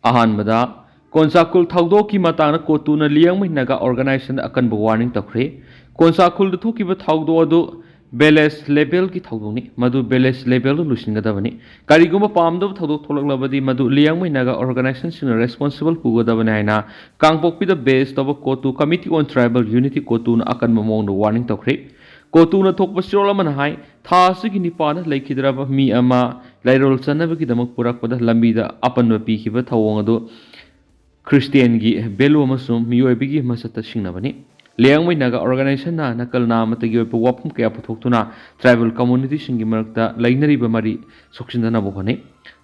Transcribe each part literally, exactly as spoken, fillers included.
ꯑꯍꯥꯟꯕꯗ, ꯀꯣꯟꯁꯥꯈꯨꯜ ꯊꯧꯗꯣꯛꯀꯤ ꯃꯇꯥꯡꯗ ꯀꯣꯇꯨꯅ ꯂꯤꯌꯥꯡꯃꯩ ꯅꯥꯒꯥ ꯑꯣꯔꯒꯅꯥꯏꯖꯦꯁꯟꯗ ꯑꯀꯟꯕ ꯋꯥꯔꯅꯤꯡ ꯇꯧꯈ꯭ꯔꯦ꯫ ꯀꯣꯟꯁꯥꯈꯨꯜꯗ ꯊꯣꯛꯈꯤꯕ ꯊꯧꯗꯣꯛ ꯑꯗꯨ ꯚꯤꯂꯦꯖ ꯂꯦꯚꯦꯜꯒꯤ ꯊꯧꯗꯣꯛꯅꯤ, ꯃꯗꯨ ꯚꯤꯂꯦꯖ ꯂꯦꯚꯦꯜꯗ ꯂꯣꯏꯁꯤꯟꯒꯗꯕꯅꯤ꯫ ꯀꯔꯤꯒꯨꯝꯕ ꯄꯥꯝꯗꯕ ꯊꯧꯗꯣꯛ ꯊꯣꯛꯂꯛꯂꯕꯗꯤ ꯃꯗꯨ ꯂꯤꯌꯥꯡꯃꯩ ꯅꯥꯒꯥ ꯑꯣꯔꯒꯅꯥꯏꯖꯦꯁꯟꯁꯤꯡꯅ ꯔꯦꯁꯄꯣꯟꯁꯤꯕꯜ ꯄꯨꯒꯗꯕꯅꯤ ꯍꯥꯏꯅ ꯀꯥꯡꯄꯣꯛꯄꯤꯗ ꯕꯦꯁ ꯇꯧꯕ ꯀꯣꯇꯨ Committee on Tribal Unity ꯀꯣꯇꯨꯅ ꯑꯀꯟꯕ ꯃꯑꯣꯡꯗ ꯋꯥꯔꯅꯤꯡ ꯇꯧꯈ꯭ꯔꯦ꯫ ꯀꯣꯇꯨꯅ ꯊꯣꯛꯄ ꯆꯦꯔꯣꯜ ꯑꯃꯅ ꯍꯥꯏ, ꯊꯥ ꯑꯁꯤꯒꯤ ꯅꯤꯄꯥꯟꯗ ꯂꯩꯈꯤꯗ꯭ꯔꯕ ꯃꯤ ꯑꯃ ꯂꯩꯔꯣꯜ ꯆꯟꯅꯕꯒꯤꯗꯃꯛ ꯄꯨꯔꯛꯄꯗ ꯂꯝꯕꯤꯗ ꯑꯄꯟꯕ ꯄꯤꯈꯤꯕ ꯊꯧꯑꯣꯡ ꯑꯗꯨ ꯈ꯭ꯔꯤꯁꯇꯤꯌꯥꯟꯒꯤ ꯚꯦꯂꯨ ꯑꯃꯁꯨꯡ ꯃꯤꯑꯣꯏꯕꯒꯤ ꯃꯁꯛꯇ ꯁꯤꯡꯅꯕꯅꯤ꯫ ꯂꯤꯌꯥꯡꯃꯩ ꯅꯥꯒꯥ ꯑꯣꯔꯒꯅꯥꯏꯖꯦꯁꯟꯅ ꯅꯥꯀꯜ ꯅꯥꯝꯃꯇꯒꯤ ꯑꯣꯏꯕ ꯋꯥꯐꯝ ꯀꯌꯥ ꯄꯨꯊꯣꯛꯇꯨꯅ ꯇ꯭ꯔꯥꯏꯕꯦꯜ ꯀꯝꯃ꯭ꯌꯨꯅꯤꯇꯤꯁꯤꯡꯒꯤ ꯃꯔꯛꯇ ꯂꯩꯅꯔꯤꯕ ꯃꯔꯤ ꯁꯣꯛꯆꯤꯟꯗꯅꯕ ꯍꯣꯠꯅꯩ꯫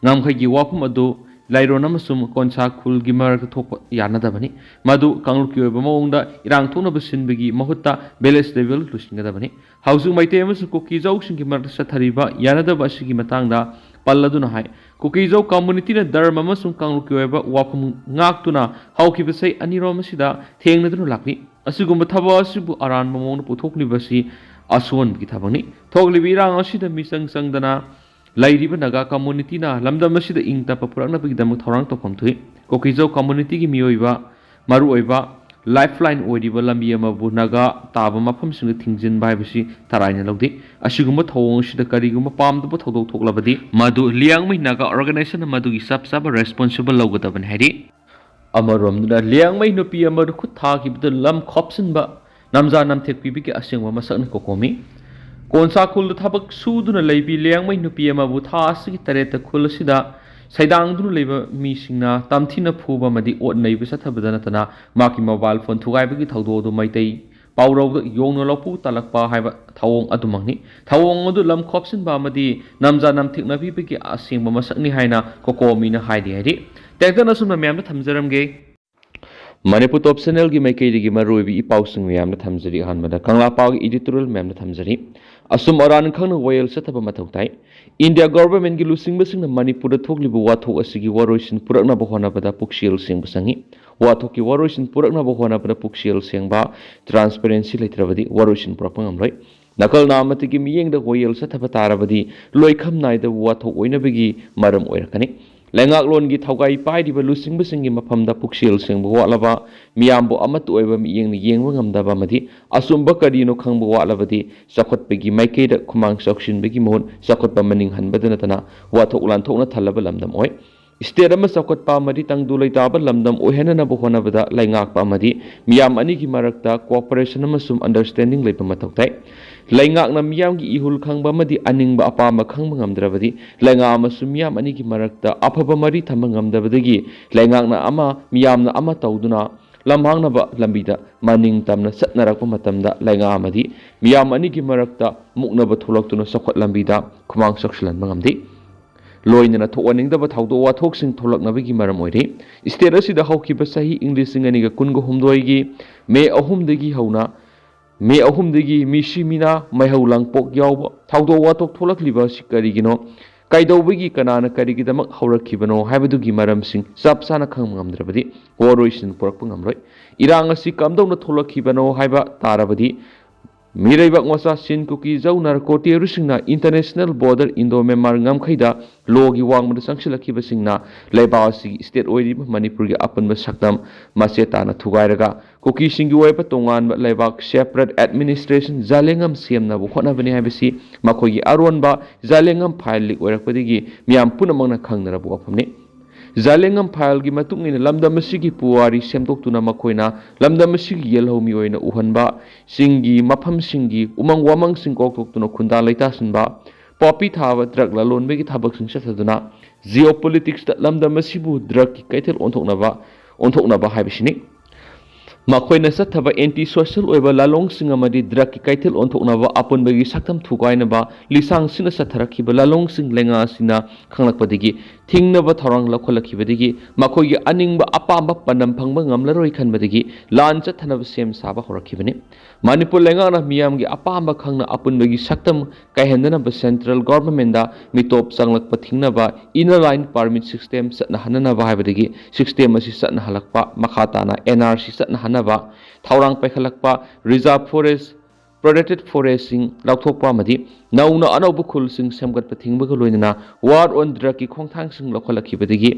ꯉꯝꯈꯩꯒꯤ ꯋꯥꯐꯝ ꯑꯗꯨ ꯂꯥꯏꯔꯣꯟ ꯑꯃꯁꯨꯡ ꯀꯣꯟꯁꯥ ꯈꯨꯜꯒꯤ ꯃꯔꯛꯇ ꯊꯣꯛꯄ ꯌꯥꯅꯗꯕꯅꯤ꯫ ꯃꯗꯨ ꯀꯥꯡꯂꯨꯞꯀꯤ ꯑꯣꯏꯕ ꯃꯑꯣꯡꯗ ꯏꯔꯥꯡ ꯊꯣꯛꯅꯕ ꯁꯤꯟꯕꯒꯤ ꯃꯍꯨꯠꯇ ꯚꯤꯂꯦꯖ ꯂꯦꯚꯦꯜ ꯂꯣꯏꯁꯤꯟꯒꯗꯕꯅꯤ꯫ ꯍꯧꯖꯤꯛ ꯃꯩꯇꯩ ꯑꯃꯁꯨꯡ ꯀꯨꯀꯤꯖꯧꯁꯤꯡꯒꯤ ꯃꯔꯛꯇ ꯆꯠꯊꯔꯤꯕ ꯌꯥꯅꯗꯕ ꯑꯁꯤꯒꯤ ꯃꯇꯥꯡꯗ ꯄꯜꯂꯗꯨꯅ ꯍꯥꯏ, ꯀꯨꯀꯤꯖꯧ ꯀꯝꯃꯨꯅꯤꯇꯤꯅ ꯙꯔꯃ ꯑꯃꯁꯨꯡ ꯀꯥꯡꯂꯨꯞꯀꯤ ꯑꯣꯏꯕ ꯋꯥꯐꯝ ꯉꯥꯛꯇꯨꯅ ꯍꯧꯈꯤꯕ ꯆꯍꯤ ꯑꯅꯤꯔꯣꯝ ꯑꯁꯤꯗ ꯊꯦꯡꯅꯗꯨꯅ ꯂꯥꯛꯂꯤ꯫ ꯑꯁꯤꯒꯨꯝꯕ ꯊꯕꯛ ꯑꯁꯤꯕꯨ ꯑꯔꯥꯟꯕ ꯃꯑꯣꯡꯗ ꯄꯨꯊꯣꯛꯂꯤꯕ ꯑꯁꯤ ꯑꯁꯣꯟꯕꯒꯤ ꯊꯕꯛꯅꯤ꯫ ꯊꯣꯛꯂꯤꯕ ꯏꯔꯥꯡ ꯑꯁꯤꯗ ꯃꯤꯆꯪ ꯆꯪꯗꯅ ꯂꯩꯔꯤꯕ ꯅꯥꯒꯥ ꯀꯝꯃꯨꯅꯤꯇꯤꯅ ꯂꯝꯗꯝ ꯑꯁꯤꯗ ꯏꯪ ꯇꯞꯄ ꯄꯨꯔꯛꯅꯕꯒꯤꯗꯃꯛ ꯊꯧꯔꯥꯡ ꯇꯧꯐꯝ ꯊꯣꯛꯏ꯫ ꯀꯨꯀꯤꯖꯧ ꯀꯝꯃꯨꯅꯤꯇꯤꯒꯤ ꯃꯤꯑꯣꯏꯕ ꯃꯔꯨꯑꯣꯏꯕ ꯂꯥꯏꯐꯂꯥꯏꯟ ꯑꯣꯏꯔꯤꯕ ꯂꯝꯕꯤ ꯑꯃꯕꯨ ꯅꯥꯒꯥ ꯇꯥꯕ ꯃꯐꯝꯁꯤꯡꯗ ꯊꯤꯡꯖꯤꯟꯕ ꯍꯥꯏꯕꯁꯤ ꯇꯔꯥꯏꯅ ꯂꯧꯗꯦ꯫ ꯑꯁꯤꯒꯨꯝꯕ ꯊꯧꯑꯣꯡ ꯑꯁꯤꯗ ꯀꯔꯤꯒꯨꯝꯕ ꯄꯥꯝꯗꯕ ꯊꯧꯗꯣꯛ ꯊꯣꯛꯂꯕꯗꯤ ꯃꯗꯨ ꯂꯤꯌꯥꯡꯃꯩ ꯅꯥꯒꯥ ꯑꯣꯔꯒꯅꯥꯏꯖꯦꯁꯟꯅ ꯃꯗꯨꯒꯤ ꯆꯞ ꯆꯥꯕ ꯔꯦꯁꯄꯣꯟꯁꯤꯕꯜ ꯂꯧꯒꯗꯕꯅꯤ ꯍꯥꯏꯔꯤ꯫ ꯑꯃꯔꯣꯝꯗꯅ ꯂꯤꯌꯥꯡꯃꯩ ꯅꯨꯄꯤ ꯑꯃꯗ ꯈꯨꯠ ꯊꯥꯈꯤꯕꯗ ꯂꯝ ꯈꯣꯞꯆꯤꯟꯕ, ꯅꯝꯖꯥ ꯅꯝꯊꯦꯛ ꯄꯤꯕꯒꯤ ꯑꯁꯦꯡꯕ ꯃꯁꯛꯅꯤ ꯀꯣꯀꯣꯃꯤ꯫ ꯀꯣꯟꯁꯥꯈꯨꯜꯗ ꯊꯕꯛ ꯁꯨꯗꯨꯅ ꯂꯩꯕꯤ ꯂꯤꯌꯥꯡꯃꯩ ꯅꯨꯄꯤ ꯑꯃꯕꯨ ꯊꯥ ꯑꯁꯤꯒꯤ ꯇꯔꯦꯠꯇ ꯈꯨꯜ ꯑꯁꯤꯗ ꯁꯩꯗꯥꯡꯗꯨꯅ ꯂꯩꯕ ꯃꯤꯁꯤꯡꯅ ꯇꯝꯊꯤꯅ ꯐꯨꯕ ꯑꯃꯗꯤ ꯑꯣꯠ ꯅꯩꯕ ꯆꯠꯊꯕꯗ ꯅꯠꯇꯅ ꯃꯍꯥꯛꯀꯤ ꯃꯣꯕꯥꯏꯜ ꯐꯣꯟ ꯊꯨꯒꯥꯏꯕꯒꯤ ꯊꯧꯗꯣꯛ ꯑꯗꯨ ꯃꯩꯇꯩ ꯄꯥꯎꯔꯧꯗ ꯌꯣꯡꯅ ꯂꯧꯄꯨ ꯇꯥꯜꯂꯛꯄ ꯍꯥꯏꯕ ꯊꯧꯑꯣꯡ ꯑꯗꯨꯃꯛꯅꯤ꯫ ꯊꯧꯑꯣꯡ ꯑꯗꯨ ꯂꯝ ꯈꯣꯞꯆꯤꯟꯕ ꯑꯃꯗꯤ ꯅꯝꯖꯥ ꯅꯝꯊꯦꯛꯅ ꯄꯤꯕꯒꯤ ꯑꯁꯦꯡꯕ ꯃꯁꯛꯅꯤ ꯍꯥꯏꯅ ꯀꯣꯀꯣꯃꯤꯅ ꯍꯥꯏꯔꯤ ꯍꯥꯏꯔꯤ꯫ ꯇꯦꯟꯇꯛꯅ ꯑꯁꯨꯝꯅ ꯃꯌꯥꯝꯗ ꯊꯝꯖꯔꯝꯒꯦ꯫ ꯃꯅꯤꯄꯨꯔ ꯇꯣꯞ ꯆꯦꯅꯦꯜꯒꯤ ꯃꯥꯏꯀꯩꯗꯒꯤ ꯃꯔꯨꯑꯣꯏꯕ ꯏ ꯄꯥꯎꯁꯤꯡ ꯃꯌꯥꯝꯅ ꯊꯝꯖꯔꯤ꯫ ꯑꯍꯥꯟꯕꯗ ꯀꯪꯂꯥ ꯄꯥꯎꯒꯤ ꯏꯗꯤꯇꯣꯔꯤꯌꯦꯜ ꯃꯌꯥꯝꯅ ꯊꯝꯖꯔꯤ꯫ ꯑꯆꯨꯝ ꯑꯔꯥꯟ ꯈꯪꯅ ꯋꯥꯌꯦꯜ ꯆꯠꯊꯕ ꯃꯊꯧ ꯇꯥꯏ꯫ ꯏꯟꯗꯤꯌꯥ ꯒꯣꯚꯔꯟꯃꯦꯟꯠꯀꯤ ꯂꯨꯆꯤꯡꯕꯁꯤꯡꯅ ꯃꯅꯤꯄꯨꯔꯗ ꯊꯣꯛꯂꯤꯕ ꯋꯥꯊꯣꯛ ꯑꯁꯤꯒꯤ ꯋꯥꯔꯣꯏꯁꯤꯟ ꯄꯨꯔꯛꯅꯕ ꯍꯣꯠꯅꯕꯗ ꯄꯨꯛꯆꯦꯜ ꯁꯦꯡꯕ ꯆꯪꯏ꯫ ꯋꯥꯊꯣꯛꯀꯤ ꯋꯥꯔꯣꯏꯁꯤꯟ ꯄꯨꯔꯛꯅꯕ ꯍꯣꯠꯅꯕꯗ ꯄꯨꯛꯆꯦꯜ ꯁꯦꯡꯕ, ꯇ꯭ꯔꯥꯟꯁꯄꯦꯔꯦꯟꯁꯤ ꯂꯩꯇ꯭ꯔꯕꯗꯤ ꯋꯥꯔꯣꯏꯁꯤꯟ ꯄꯨꯔꯛꯄ ꯉꯝꯂꯣꯏ꯫ ꯅꯥꯀꯜ ꯅꯥꯝꯃꯇꯒꯤ ꯃꯤꯠꯌꯦꯡꯗ ꯋꯥꯌꯦꯜ ꯆꯠꯊꯕ ꯇꯥꯔꯕꯗꯤ ꯂꯣꯏꯈꯝ ꯅꯥꯏꯗꯕ ꯋꯥꯊꯣꯛ ꯑꯣꯏꯅꯕꯒꯤ ꯃꯔꯝ ꯑꯣꯏꯔꯛꯀꯅꯤ꯫ ꯂꯩꯉꯥꯛꯂꯣꯟꯒꯤ ꯊꯧꯒꯥꯏ ꯄꯥꯏꯔꯤꯕ ꯂꯨꯆꯤꯡꯕꯁꯤꯡꯒꯤ ꯃꯐꯝꯗ ꯄꯨꯛꯆꯦꯜ ꯁꯦꯡꯕ ꯋꯥꯠꯂꯕ, ꯃꯤꯌꯥꯝꯕꯨ ꯑꯃꯠꯇ ꯑꯣꯏꯕ ꯃꯤꯠꯌꯦꯡꯅ ꯌꯦꯡꯕ ꯉꯝꯗꯕ ꯑꯃꯗꯤ ꯑꯆꯨꯝꯕ ꯀꯔꯤꯅꯣ ꯈꯪꯕ ꯋꯥꯠꯂꯕꯗꯤ ꯆꯥꯎꯈꯠꯄꯒꯤ ꯃꯥꯏꯀꯩꯗ ꯈꯨꯃꯥꯡ ꯆꯥꯎꯁꯤꯟꯕꯒꯤ ꯃꯍꯨꯠ ꯆꯥꯎꯈꯠꯄ ꯃꯅꯤꯡ ꯍꯟꯕꯗ ꯅꯠꯇꯅ ꯋꯥꯊꯣꯛ ꯂꯥꯟꯊꯣꯛꯅ ꯊꯜꯂꯕ ꯂꯝꯗꯝ ꯑꯣꯏ꯫ ꯁ꯭ꯇꯦꯠ ꯑꯃ ꯆꯥꯎꯈꯠꯄ ꯑꯃꯗꯤ ꯇꯪꯗꯨ ꯂꯩꯇꯥꯕ ꯂꯝꯗꯝ ꯑꯣꯏꯍꯟꯅꯅꯕ ꯍꯣꯠꯅꯕꯗ ꯂꯩꯉꯥꯛꯄ ꯑꯃꯗꯤ ꯃꯤꯌꯥꯝ ꯑꯅꯤꯒꯤ ꯃꯔꯛꯇ ꯀꯣꯑꯣꯄꯔꯦꯁꯟ ꯑꯃꯁꯨꯡ ꯑꯟꯗꯔꯁ꯭ꯇꯦꯟꯗꯤꯡ ꯂꯩꯕ ꯃꯊꯧ ꯇꯥꯏ꯫ ꯂꯩꯉꯥꯛꯅ ꯃꯤꯌꯥꯝꯒꯤ ꯏꯍꯨꯜ ꯈꯪꯕ ꯑꯃꯗꯤ ꯑꯅꯤꯡꯕ ꯑꯄꯥꯝꯕ ꯈꯪꯕ ꯉꯝꯗ꯭ꯔꯕꯗꯤ ꯂꯩꯉꯥꯛ ꯑꯃꯁꯨꯡ ꯃꯤꯌꯥꯝ ꯑꯅꯤꯒꯤ ꯃꯔꯛꯇ ꯑꯐꯕ ꯃꯔꯤ ꯊꯝꯕ ꯉꯝꯗꯕꯗꯒꯤ ꯂꯩꯉꯥꯛꯅ ꯑꯃ, ꯃꯤꯌꯥꯝꯅ ꯑꯃ ꯇꯧꯗꯨꯅ ꯂꯝꯍꯥꯡꯅꯕ ꯂꯝꯕꯤꯗ ꯃꯅꯤꯡ ꯇꯝꯅ ꯆꯠꯅꯔꯛꯄ ꯃꯇꯝꯗ ꯂꯩꯉꯥꯛ ꯑꯃꯗꯤ ꯃꯤꯌꯥꯝ ꯑꯅꯤꯒꯤ ꯃꯔꯛꯇ ꯃꯨꯛꯅꯕ ꯊꯣꯛꯂꯛꯇꯨꯅ ꯆꯥꯎꯈꯠ ꯂꯝꯕꯤꯗ ꯈꯨꯃꯥꯡ ꯆꯥꯎꯁꯤꯜꯍꯟꯕ ꯉꯝꯗꯦ꯫ ꯂꯣꯏꯅꯅ ꯊꯣꯛꯍꯟꯅꯤꯡꯗꯕ ꯊꯧꯗꯣꯛ ꯋꯥꯊꯣꯛꯁꯤꯡ ꯊꯣꯛꯂꯛꯅꯕꯒꯤ ꯃꯔꯝ ꯑꯣꯏꯔꯤ꯫ ꯁ꯭ꯇꯦꯠ ꯑꯁꯤꯗ ꯍꯧꯈꯤꯕ ꯆꯍꯤ ꯏꯪ ꯂꯤꯁꯤꯡ ꯑꯅꯤꯒ ꯀꯨꯟꯒ ꯍꯨꯝꯗꯣꯏꯒꯤ ꯃꯦ ꯑꯍꯨꯝꯗꯒꯤ ꯍꯧꯅ, ꯃꯦ ꯑꯍꯨꯝꯗꯒꯤ ꯃꯤꯁꯤ ꯃꯤꯅꯥ, ꯃꯩꯍꯧ ꯂꯥꯡꯄꯣꯛ ꯌꯥꯎꯕ ꯊꯧꯗꯣꯛ ꯋꯥꯊꯣꯛ ꯊꯣꯛꯂꯛꯂꯤꯕ ꯑꯁꯤ ꯀꯔꯤꯒꯤꯅꯣ? ꯀꯩꯗꯧꯕꯒꯤ, ꯀꯅꯥꯅ, ꯀꯔꯤꯒꯤꯗꯃꯛ ꯍꯧꯔꯛꯈꯤꯕꯅꯣ ꯍꯥꯏꯕꯗꯨꯒꯤ ꯃꯔꯝꯁꯤꯡ ꯆꯞ ꯆꯥꯅ ꯈꯪꯕ ꯉꯝꯗ꯭ꯔꯕꯗꯤ ꯋꯥꯔꯣꯏꯁꯤꯟ ꯄꯨꯔꯛꯄ ꯉꯝꯂꯣꯏ꯫ ꯏꯔꯥꯡ ꯑꯁꯤ ꯀꯝꯗꯧꯅ ꯊꯣꯛꯂꯛꯈꯤꯕꯅꯣ ꯍꯥꯏꯕ ꯇꯥꯔꯕꯗꯤ ꯃꯤꯔꯩꯕꯥꯛ ꯃꯆꯥ ꯁꯤꯟ, ꯀꯨꯀꯤ, ꯖꯧ, narco ꯇꯦꯔꯣꯔꯤꯁꯁꯤꯡꯅ international border Indo Myanmar ꯉꯝꯈꯩꯗ ꯂꯣꯒꯤ ꯋꯥꯡꯃꯗ ꯆꯪꯁꯤꯜꯂꯛꯈꯤꯕꯁꯤꯡꯅ ꯂꯩꯕꯥꯛ ꯑꯁꯤꯒꯤ ꯁ꯭ꯇꯦꯠ ꯑꯣꯏꯔꯤꯕ ꯃꯅꯤꯄꯨꯔꯒꯤ ꯑꯄꯨꯟꯕ ꯁꯛꯇꯝ ꯃꯆꯦꯠ ꯇꯥꯅ ꯊꯨꯒꯥꯏꯔꯒ ꯀꯨꯀꯤꯁꯤꯡꯒꯤ ꯑꯣꯏꯕ ꯇꯣꯉꯥꯟꯕ ꯂꯩꯕꯥꯛ, ꯁꯦꯄꯔꯦꯠ ꯑꯦꯗꯃꯤꯅꯤꯁꯇ꯭ꯔꯦꯁꯟ, ꯖꯥꯂꯦꯡꯉꯝ ꯁꯦꯝꯅꯕ ꯍꯣꯠꯅꯕꯅꯤ ꯍꯥꯏꯕꯁꯤ ꯃꯈꯣꯏꯒꯤ ꯑꯔꯣꯟꯕ ꯖꯥꯂꯦꯡꯉꯝ ꯐꯥꯏꯜ ꯂꯤꯛ ꯑꯣꯏꯔꯛꯄꯗꯒꯤ ꯃꯤꯌꯥꯝ ꯄꯨꯝꯅꯃꯛꯅ ꯈꯪꯅꯔꯕ ꯋꯥꯐꯝꯅꯤ꯫ ꯖꯥꯂꯦꯡꯉꯝ ꯐꯥꯏꯜꯒꯤ ꯃꯇꯨꯡ ꯏꯟꯅ ꯂꯝꯗꯝ ꯑꯁꯤꯒꯤ ꯄꯨꯋꯥꯔꯤ ꯁꯦꯝꯗꯣꯛꯇꯨꯅ ꯃꯈꯣꯏꯅ ꯂꯝꯗꯝ ꯑꯁꯤꯒꯤ ꯌꯦꯜꯍꯧꯃꯤ ꯑꯣꯏꯅ ꯎꯍꯟꯕ, ꯆꯤꯡꯒꯤ ꯃꯐꯝꯁꯤꯡꯒꯤ ꯎꯃꯪ ꯋꯥꯃꯪꯁꯤꯡ ꯀꯣꯛꯊꯣꯛꯇꯨꯅ ꯈꯨꯟꯗꯥ ꯂꯩꯇꯥꯁꯤꯟꯕ, ꯄꯣꯄꯤ ꯊꯥꯕ, ꯗ꯭ꯔꯒ ꯂꯂꯣꯟꯕꯒꯤ ꯊꯕꯛꯁꯤꯡ ꯆꯠꯊꯗꯨꯅ ꯖꯤꯑꯣ ꯄꯣꯂꯤꯇꯤꯛꯁꯇ ꯂꯝꯗꯝ ꯑꯁꯤꯕꯨ ꯗ꯭ꯔꯒꯀꯤ ꯀꯩꯊꯦꯜ ꯑꯣꯟꯊꯣꯛꯅꯕ, ꯑꯣꯟꯊꯣꯛꯅꯕ ꯍꯥꯏꯕꯁꯤꯅꯤ꯫ ꯃꯈꯣꯏꯅ ꯆꯠꯊꯕ ꯑꯦꯟꯇꯤ ꯁꯣꯁꯤꯌꯦꯜ ꯑꯣꯏꯕ ꯂꯥꯂꯣꯡꯁꯤꯡ ꯑꯃꯗꯤ ꯗ꯭ꯔꯒꯀꯤ ꯀꯩꯊꯦꯜ ꯑꯣꯟꯊꯣꯛꯅꯕ, ꯑꯄꯨꯟꯕꯒꯤ ꯁꯛꯇꯝ ꯊꯨꯒꯥꯏꯅꯕ ꯂꯤꯁꯥꯡ ꯁꯤꯠꯅ ꯆꯠꯊꯔꯛꯈꯤꯕ ꯂꯥꯂꯣꯡꯁꯤꯡ ꯂꯩꯉꯥꯛ ꯑꯁꯤꯅ ꯈꯪꯂꯛꯄꯗꯒꯤ ꯊꯤꯡꯅꯕ ꯊꯧꯔꯥꯡ ꯂꯧꯈꯠꯂꯛꯈꯤꯕꯗꯒꯤ ꯃꯈꯣꯏꯒꯤ ꯑꯅꯤꯡꯕ ꯑꯄꯥꯝꯕ ꯄꯥꯟꯗꯝ ꯐꯪꯕ ꯉꯝꯂꯔꯣꯏ ꯈꯟꯕꯗꯒꯤ ꯂꯥꯟ ꯆꯠꯊꯅꯕ ꯁꯦꯝ ꯁꯥꯕ ꯍꯧꯔꯛꯈꯤꯕꯅꯤ꯫ ꯃꯅꯤꯄꯨꯔ ꯂꯩꯉꯥꯛꯅ ꯃꯤꯌꯥꯝꯒꯤ ꯑꯄꯥꯝꯕ ꯈꯪꯅ ꯑꯄꯨꯟꯕꯒꯤ ꯁꯛꯇꯝ ꯀꯥꯏꯍꯟꯗꯅꯕ ꯁꯦꯟꯇ꯭ꯔꯦꯜ ꯒꯣꯚꯔꯟꯃꯦꯟꯗ ꯃꯤꯇꯣꯞ ꯆꯪꯂꯛꯄ ꯊꯤꯡꯅꯕ ꯏꯟꯅꯔ ꯂꯥꯏꯟ ꯄꯔꯃꯤꯠ ꯁꯤꯁꯇꯦꯝ ꯆꯠꯅꯍꯟꯅꯅꯕ ꯍꯥꯏꯕꯗꯒꯤ ꯁꯤꯁꯇꯦꯝ ꯑꯁꯤ ꯆꯠꯅꯍꯜꯂꯛꯄ, ꯃꯈꯥ ꯇꯥꯅ ꯑꯦꯟ ꯑꯥꯔ ꯁꯤ ꯆꯠꯅꯍꯟꯅꯕ ꯊꯧꯔꯥꯡ ꯄꯥꯏꯈꯠꯂꯛꯄ, ꯔꯤꯖꯥꯔꯚ ꯐꯣꯔꯦꯁ protected forestꯁꯤꯡ ꯂꯥꯎꯊꯣꯛꯄ ꯑꯃꯗꯤ ꯅꯧꯅ ꯑꯅꯧꯕ ꯈꯨꯜꯁꯤꯡ ꯁꯦꯝꯒꯠꯄ ꯊꯤꯡꯕꯒ ꯂꯣꯏꯅꯅ war on drugꯀꯤ ꯈꯣꯡꯊꯥꯡꯁꯤꯡ ꯂꯧꯈꯠꯂꯛꯈꯤꯕꯗꯒꯤ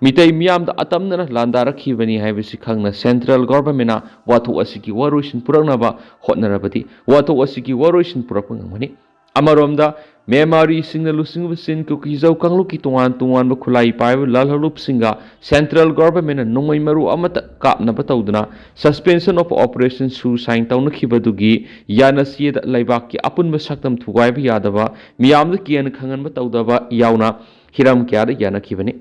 ꯃꯤꯇꯩ ꯃꯤꯌꯥꯝꯗ ꯑꯇꯝꯅꯅ ꯂꯥꯟꯗꯥꯔꯛꯈꯤꯕꯅꯤ ꯍꯥꯏꯕꯁꯤ ꯈꯪꯅ central governmentꯅ ꯋꯥꯊꯣꯛ ꯑꯁꯤꯒꯤ ꯋꯥꯔꯣꯏꯁꯤꯟ ꯄꯨꯔꯛꯅꯕ ꯍꯣꯠꯅꯔꯕꯗꯤ ꯋꯥꯊꯣꯛ ꯑꯁꯤꯒꯤ ꯋꯥꯔꯣꯏꯁꯤꯟ ꯄꯨꯔꯛꯄ ꯉꯝꯒꯅꯤ꯫ ꯑꯃꯔꯣꯝꯗ ꯃꯦꯟꯃꯥꯔꯤꯁꯤꯡꯅ ꯂꯨꯆꯤꯡꯕꯁꯤꯡ ꯀꯨꯀꯤꯖꯧ ꯀꯥꯡꯂꯨꯞꯀꯤ ꯇꯣꯉꯥꯟ ꯇꯣꯉꯥꯟꯕ ꯈꯨꯠꯂꯥꯏ ꯄꯥꯏꯕ ꯂꯥꯜꯍꯧꯂꯨꯞꯁꯤꯡꯒ central governmentꯅ ꯅꯣꯡꯃꯩ ꯃꯔꯨ ꯑꯃꯠꯇ ꯀꯥꯞꯅꯕ ꯇꯧꯗꯨꯅ suspension of operation ꯁꯨ sign ꯇꯧꯅꯈꯤꯕꯗꯨꯒꯤ ꯌꯥꯅꯁꯤꯗ ꯂꯩꯕꯥꯛꯀꯤ ꯑꯄꯨꯟꯕ ꯁꯛꯇꯝ ꯊꯨꯒꯥꯏꯕ ꯌꯥꯗꯕ, ꯃꯤꯌꯥꯝꯗ ꯀꯤꯍꯟ ꯈꯪꯍꯟꯕ ꯇꯧꯗꯕ ꯌꯥꯎꯅ ꯍꯤꯔꯝ ꯀꯌꯥꯗ ꯌꯥꯅꯈꯤꯕꯅꯤ꯫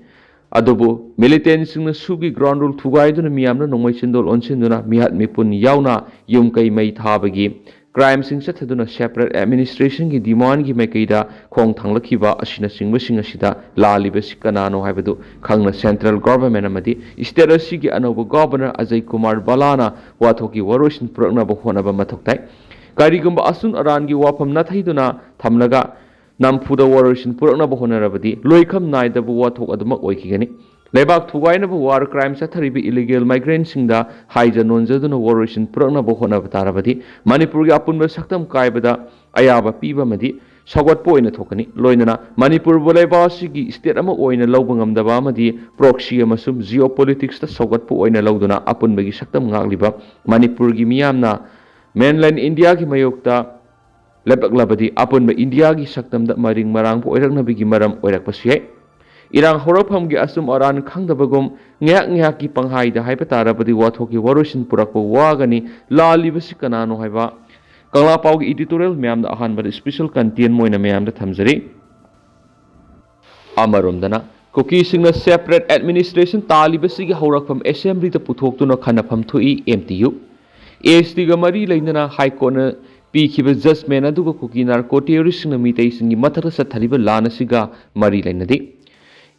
ꯑꯗꯨꯕꯨ militantꯁꯤꯡꯅ ꯁꯨꯒꯤ ground rule ꯊꯨꯒꯥꯏꯗꯨꯅ ꯃꯤꯌꯥꯝꯅ ꯅꯣꯡꯃꯩ ꯆꯤꯟꯗꯣꯜ ꯑꯣꯟꯁꯤꯟꯗꯨꯅ ꯃꯤꯍꯥꯠ ꯃꯤꯄꯨꯟ ꯌꯥꯎꯅ ꯌꯨꯝ ꯀꯩ ꯃꯩ ꯊꯥꯕꯒꯤ crimeꯁꯤꯡ ꯆꯠꯊꯗꯨꯅ separate administrationꯒꯤ demandꯒꯤ ꯃꯥꯏꯀꯩꯗ ꯈꯣꯡ ꯊꯥꯡꯂꯛꯈꯤꯕ ꯑꯁꯤꯅꯆꯤꯡꯕꯁꯤꯡ ꯑꯁꯤꯗ ꯂꯥꯜꯂꯤꯕꯁꯤ ꯀꯅꯥꯅꯣ ꯍꯥꯏꯕꯗꯨ ꯈꯪꯅ central government ꯑꯃꯗꯤ state ꯑꯁꯤꯒꯤ ꯑꯅꯧꯕ governor ꯑꯖꯌ ꯀꯨꯃꯥꯔ ꯕꯂꯥꯅ ꯋꯥꯊꯣꯛꯀꯤ ꯋꯥꯔꯣꯏꯁꯤꯟ ꯄꯨꯔꯛꯅꯕ ꯍꯣꯠꯅꯕ ꯃꯊꯧ ꯇꯥꯏ꯫ ꯀꯔꯤꯒꯨꯝꯕ ꯑꯁꯨꯟ ꯑꯔꯥꯟꯒꯤ ꯋꯥꯐꯝ ꯅꯥꯊꯩꯗꯨꯅ ꯊꯝꯂꯒ ꯅꯝꯐꯨꯗ ꯋꯥꯔꯣꯏꯁꯤꯟ ꯄꯨꯔꯛꯅꯕ ꯍꯣꯠꯅꯔꯕꯗꯤ ꯂꯣꯏꯈꯝ ꯅꯥꯏꯗꯕ ꯋꯥꯊꯣꯛ ꯑꯗꯨꯃꯛ ꯑꯣꯏꯈꯤꯒꯅꯤ꯫ ꯂꯩꯕꯥꯛ ꯊꯨꯒꯥꯏꯅꯕ war crime ꯆꯠꯊꯔꯤꯕ illegal migrantꯁꯤꯡꯗ ꯍꯥꯏꯖ ꯅꯣꯟꯖꯗꯨꯅ ꯋꯥꯔꯣꯏꯁꯤꯟ ꯄꯨꯔꯛꯅꯕ ꯍꯣꯠꯅꯕ ꯇꯥꯔꯕꯗꯤ ꯃꯅꯤꯄꯨꯔꯒꯤ ꯑꯄꯨꯟꯕ ꯁꯛꯇꯝ ꯀꯥꯏꯕꯗ ꯑꯌꯥꯕ ꯄꯤꯕ ꯑꯃꯗꯤ ꯁꯧꯒꯠꯄ ꯑꯣꯏꯅ ꯊꯣꯛꯀꯅꯤ꯫ ꯂꯣꯏꯅꯅ ꯃꯅꯤꯄꯨꯔꯕꯨ ꯂꯩꯕꯥꯛ ꯑꯁꯤꯒꯤ state ꯑꯃ ꯑꯣꯏꯅ ꯂꯧꯕ ꯉꯝꯗꯕ ꯑꯃꯗꯤ proxy ꯑꯃꯁꯨꯡ geopoliticsꯇ ꯁꯧꯒꯠꯄ ꯑꯣꯏꯅ ꯂꯧꯗꯨꯅ ꯑꯄꯨꯟꯕꯒꯤ ꯁꯛꯇꯝ ꯉꯥꯛꯂꯤꯕ ꯃꯅꯤꯄꯨꯔꯒꯤ ꯃꯤꯌꯥꯝꯅ mainland Indiaꯒꯤ ꯃꯥꯌꯣꯛꯇ ꯂꯦꯞꯂꯛꯂꯕꯗꯤ ꯑꯄꯨꯟꯕ ꯏꯟꯗꯤꯌꯥꯒꯤ ꯁꯛꯇꯝꯗ ꯃꯔꯤꯡ ꯃꯔꯥꯡꯕ ꯑꯣꯏꯔꯛꯅꯕꯒꯤ ꯃꯔꯝ ꯑꯣꯏꯔꯛꯄꯁꯨ ꯌꯥꯏ꯫ ꯏꯔꯥꯡ ꯍꯧꯔꯛꯐꯝꯒꯤ ꯑꯆꯨꯝ ꯑꯔꯥꯟ ꯈꯪꯗꯕꯒꯨꯝ ꯉꯥꯏꯍꯥꯛ ꯉꯥꯏꯍꯥꯛꯀꯤ ꯄꯪꯍꯥꯏꯗ ꯍꯥꯏꯕ ꯇꯥꯔꯕꯗꯤ ꯋꯥꯊꯣꯛꯀꯤ ꯋꯥꯔꯣꯏꯁꯤꯟ ꯄꯨꯔꯛꯄ ꯋꯥꯒꯅꯤ꯫ ꯂꯥꯜꯂꯤꯕꯁꯤ ꯀꯅꯥꯅꯣ ꯍꯥꯏꯕ ꯀꯪꯂꯥꯄꯥꯎꯒꯤ editorial ꯃꯌꯥꯝꯗ ꯑꯍꯥꯟꯕꯗ special content ꯑꯣꯏꯅ ꯃꯌꯥꯝꯗ ꯊꯝꯖꯔꯤ꯫ ꯑꯃꯔꯣꯝꯗꯅ ꯀꯨꯀꯤꯁꯤꯡꯅ separate administration ꯇꯥꯜꯂꯤꯕꯁꯤꯒꯤ ꯍꯧꯔꯛꯐꯝ assemblyꯗ ꯄꯨꯊꯣꯛꯇꯨꯅ ꯈꯟꯅꯐꯝ ꯊꯣꯛꯏ꯫ M T U S Tꯒ ꯃꯔꯤ ꯂꯩꯅꯅ High Courtꯅ ꯄꯤꯈꯤꯕ judgment ꯑꯗꯨꯒ ꯀꯨꯀꯤ narco terroristꯁꯤꯡꯅ ꯃꯤꯇꯩꯁꯤꯡꯒꯤ ꯃꯊꯛꯇ ꯆꯠꯊꯔꯤꯕ ꯂꯥꯟ ꯑꯁꯤꯒ ꯃꯔꯤ ꯂꯩꯅꯗꯦ꯫